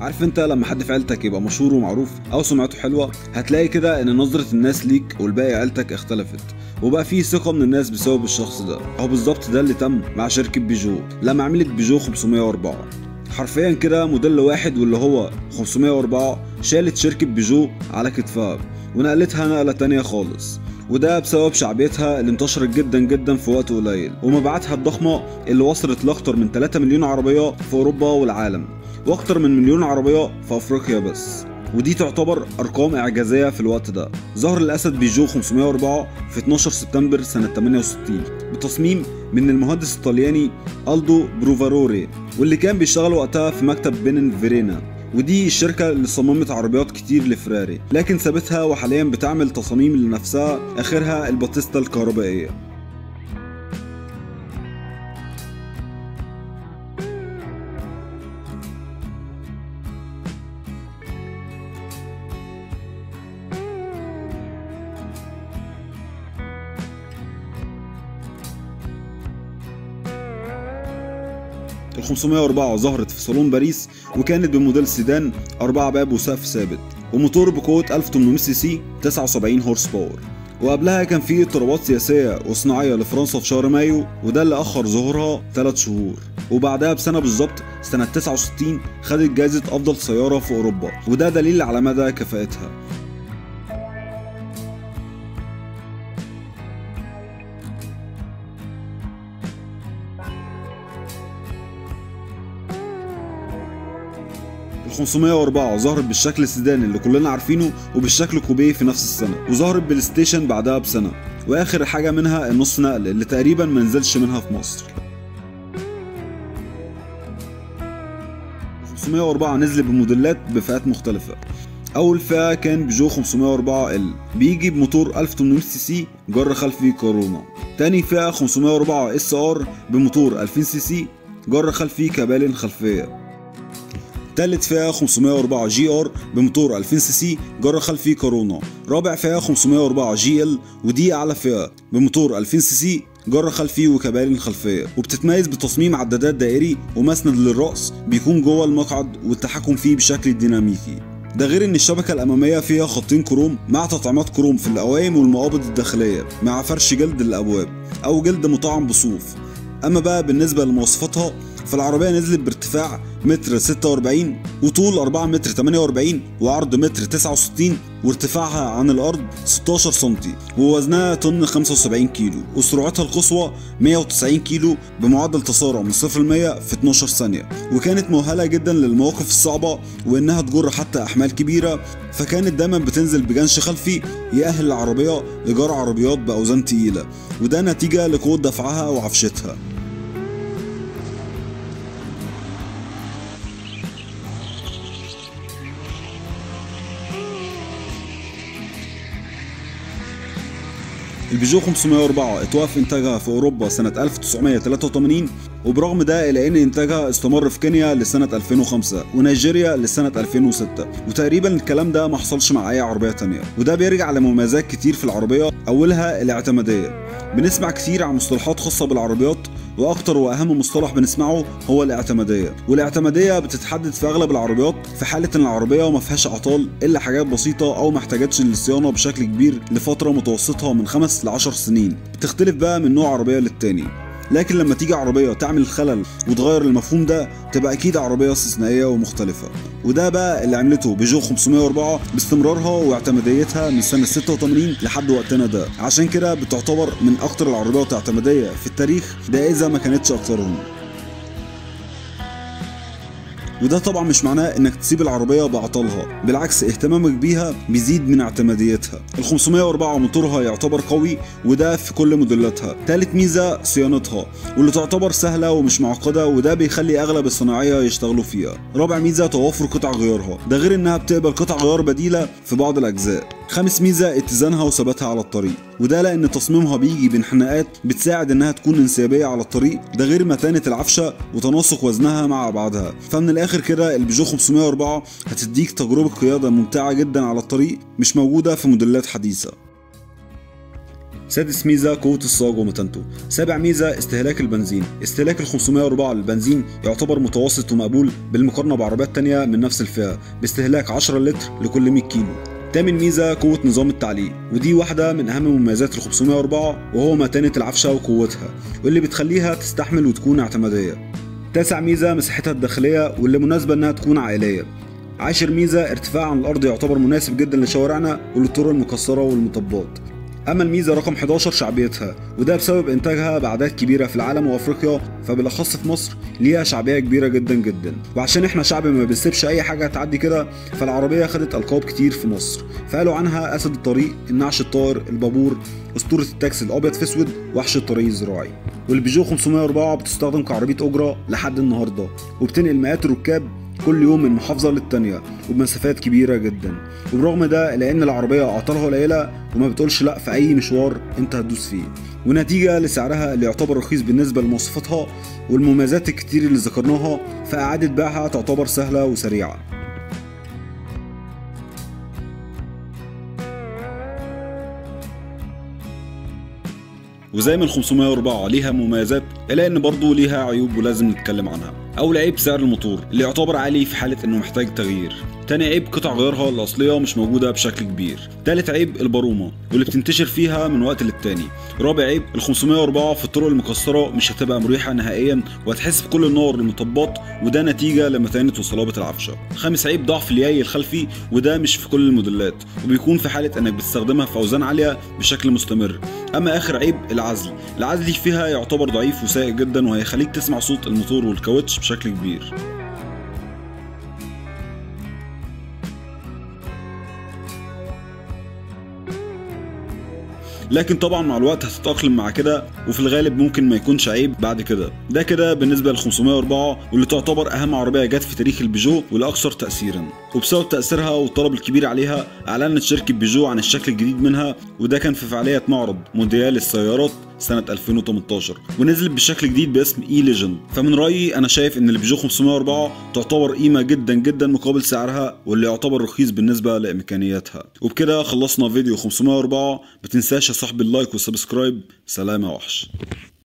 عارف انت لما حد في عيلتك يبقى مشهور ومعروف او سمعته حلوة، هتلاقي كده ان نظره الناس ليك والباقي عيلتك اختلفت، وبقى فيه ثقة من الناس بسبب الشخص ده. هو بالظبط ده اللي تم مع شركة بيجو لما عملت بيجو 504. حرفيا كده موديل واحد واللي هو 504 شالت شركة بيجو على كتفها ونقلتها نقله تانية خالص، وده بسبب شعبيتها اللي انتشرت جدا جدا في وقت قليل، ومبيعاتها الضخمة اللي وصلت لاكتر من 3 مليون عربية في اوروبا والعالم، واكتر من مليون عربية في افريقيا بس، ودي تعتبر ارقام اعجازيه في الوقت ده. ظهر الاسد بيجو 504 في 12 سبتمبر سنة 68 بتصميم من المهندس الطلياني الدو بروفاروري، واللي كان بيشتغل وقتها في مكتب بينين فيرينا، ودي الشركة اللي صممت عربيات كتير لفراري، لكن سابتها وحاليا بتعمل تصاميم لنفسها، اخرها الباتيستا الكهربائية. ال 504 ظهرت في صالون باريس، وكانت بموديل سيدان 4 باب وسقف ثابت، وموتور بقوة 1800 سي سي 79 horse power. وقبلها كان في اضطرابات سياسية وصناعية لفرنسا في شهر مايو، وده اللي أخر ظهورها 3 شهور. وبعدها بسنة بالظبط سنة 69 خدت جائزة أفضل سيارة في أوروبا، وده دليل على مدى كفاءتها. ال 504 ظهرت بالشكل السيدان اللي كلنا عارفينه وبالشكل كوبيه في نفس السنة، وظهرت بال station بعدها بسنة، واخر حاجة منها النص نقل اللي تقريبا ما نزلش منها في مصر. ال 504 نزل بموديلات بفئات مختلفة. اول فئة كان بيجو 504 L، بيجي بموتور 1800 سي سي جر خلفي كورونا. تاني فئة 504 SR بموتور 2000 سي سي جر خلفي كبالن خلفية. تالت فئة 504 GR بموتور 2000 سي سي جر خلفي كورونا. رابع فئة 504 GL، ودي اعلى فئة بموتور 2000 سي سي جر خلفي وكبالن خلفية، وبتتميز بتصميم عدادات دائري ومسند للرأس بيكون جوه المقعد والتحكم فيه بشكل ديناميكي. ده غير ان الشبكة الامامية فيها خطين كروم مع تطعيمات كروم في القوائم والمقابض الداخلية مع فرش جلد للابواب او جلد مطعم بصوف. اما بقى بالنسبة لمواصفاتها، فالعربية نزلت بارتفاع متر 46 وطول 4 متر 48 وعرض متر 69، وارتفاعها عن الارض 16 سنتي، ووزنها طن 75 كيلو، وسرعتها القصوى 190 كيلو بمعدل تسارع من 0 ل 100 في 12 ثانية. وكانت مؤهلة جدا للمواقف الصعبة وانها تجر حتى احمال كبيرة، فكانت دايما بتنزل بجنش خلفي يأهل العربية لجر عربيات باوزان تقيلة، وده نتيجة لقوة دفعها وعفشتها. البيجو 504 اتوقف انتاجها في اوروبا سنة 1983، وبرغم ده الا ان انتاجها استمر في كينيا لسنة 2005 ونيجيريا لسنة 2006، وتقريبا الكلام ده ما حصلش مع اي عربية تانية. وده بيرجع لمميزات كتير في العربية، اولها الاعتمادية. بنسمع كتير عن مصطلحات خاصة بالعربيات، واكتر واهم مصطلح بنسمعه هو الاعتمادية. والاعتمادية بتتحدد في اغلب العربيات في حالة ان العربية ما فيهاش اعطال الا حاجات بسيطة او ما احتاجتش للصيانة بشكل كبير لفترة متوسطها من 5 ل 10 سنين. بتختلف بقى من نوع عربية للتاني، لكن لما تيجي عربية تعمل خلل وتغير المفهوم ده تبقى اكيد عربية استثنائية ومختلفة. وده بقى اللي عملته بيجو 504 باستمرارها واعتماديتها من سنة 86 لحد وقتنا ده. عشان كده بتعتبر من اكتر العربيات اعتمادية في التاريخ، ده اذا ما كانتش اكترهم. وده طبعا مش معناه انك تسيب العربية بعطلها، بالعكس اهتمامك بيها بيزيد من اعتماديتها. ال 504 موتورها يعتبر قوي، وده في كل موديلاتها. تالت ميزة صيانتها، واللي تعتبر سهلة ومش معقدة، وده بيخلي اغلب الصناعية يشتغلوا فيها. رابع ميزة توافر قطع غيارها، ده غير انها بتقبل قطع غيار بديلة في بعض الاجزاء. خامس ميزة اتزانها وثباتها على الطريق، وده لان تصميمها بيجي بانحناءات بتساعد انها تكون انسيابية على الطريق، ده غير متانة العفشة وتناسق وزنها مع بعضها. فمن الاخر كده البيجو 504 هتديك تجربة قيادة ممتعة جدا على الطريق مش موجودة في موديلات حديثة. سادس ميزة قوة الصاج ومتانته. سابع ميزة استهلاك البنزين. استهلاك ال 504 للبنزين يعتبر متوسط ومقبول بالمقارنة بعربيات تانية من نفس الفئة، باستهلاك 10 لتر لكل 100 كيلو. تامن ميزة قوة نظام التعليق، ودي واحدة من أهم مميزات ال 504 وهو متانة العفشة وقوتها، واللي بتخليها تستحمل وتكون اعتمادية. تاسع ميزة مساحتها الداخلية، واللي مناسبة إنها تكون عائلية. عاشر ميزة ارتفاع عن الأرض يعتبر مناسب جدا لشوارعنا وللطرق المكسرة والمطبات. أما الميزة رقم 11 شعبيتها، وده بسبب إنتاجها بأعداد كبيرة في العالم وأفريقيا، فبالأخص في مصر ليها شعبية كبيرة جدا جدا، وعشان إحنا شعب ما بنسيبش أي حاجة تعدي كده، فالعربية خدت ألقاب كتير في مصر، فقالوا عنها أسد الطريق، النعش الطائر، البابور، أسطورة التاكسي الأبيض في أسود، وحش الطريق الزراعي. والبيجو 504 بتستخدم كعربية أجرة لحد النهاردة، وبتنقل مئات الركاب كل يوم من محافظة للتانية وبمسافات كبيرة جدا، وبرغم ده لأن العربية أعطالها قليلة وما بتقولش لأ في أي مشوار أنت هتدوس فيه، ونتيجة لسعرها اللي يعتبر رخيص بالنسبة لمواصفاتها والمميزات الكتير اللي ذكرناها، فإعادة بيعها تعتبر سهلة وسريعة. وزي ما ال 504 ليها مميزات، إلا إن برضه ليها عيوب ولازم نتكلم عنها. أول عيب سعر الموتور اللي يعتبر عالي في حالة إنه محتاج تغيير. تاني عيب قطع غيارها الأصلية مش موجودة بشكل كبير. تالت عيب البارومة واللي بتنتشر فيها من وقت للتاني. رابع عيب ال 504 في الطرق المكسرة مش هتبقى مريحة نهائيا، وهتحس بكل النار المطبات، وده نتيجة لمتانة وصلابة العفشة. خامس عيب ضعف الياي الخلفي، وده مش في كل الموديلات، وبيكون في حالة إنك بتستخدمها في أوزان عالية بشكل مستمر. أما آخر عيب العزل، العزل فيها يعتبر ضعيف وسيء جدا، وهيخليك تسمع صوت الموتور والكاوتش بشكل كبير. لكن طبعا مع الوقت هتتأقلم مع كده، وفي الغالب ممكن ما يكونش عيب بعد كده. ده كده بالنسبة لل 504 واللي تعتبر أهم عربية جت في تاريخ البيجو والأكثر تأثيرا، وبسبب تأثيرها والطلب الكبير عليها أعلنت شركة بيجو عن الشكل الجديد منها، وده كان في فعالية معرض مونديال السيارات سنة 2018، ونزلت بشكل جديد باسم e-Legend. فمن رأيي أنا شايف إن البيجو 504 تعتبر قيمة جدا جدا مقابل سعرها، واللي يعتبر رخيص بالنسبة لإمكانياتها. وبكده خلصنا فيديو 504. متنساش يا صاحبي ال like وال subscribe. سلام يا وحش.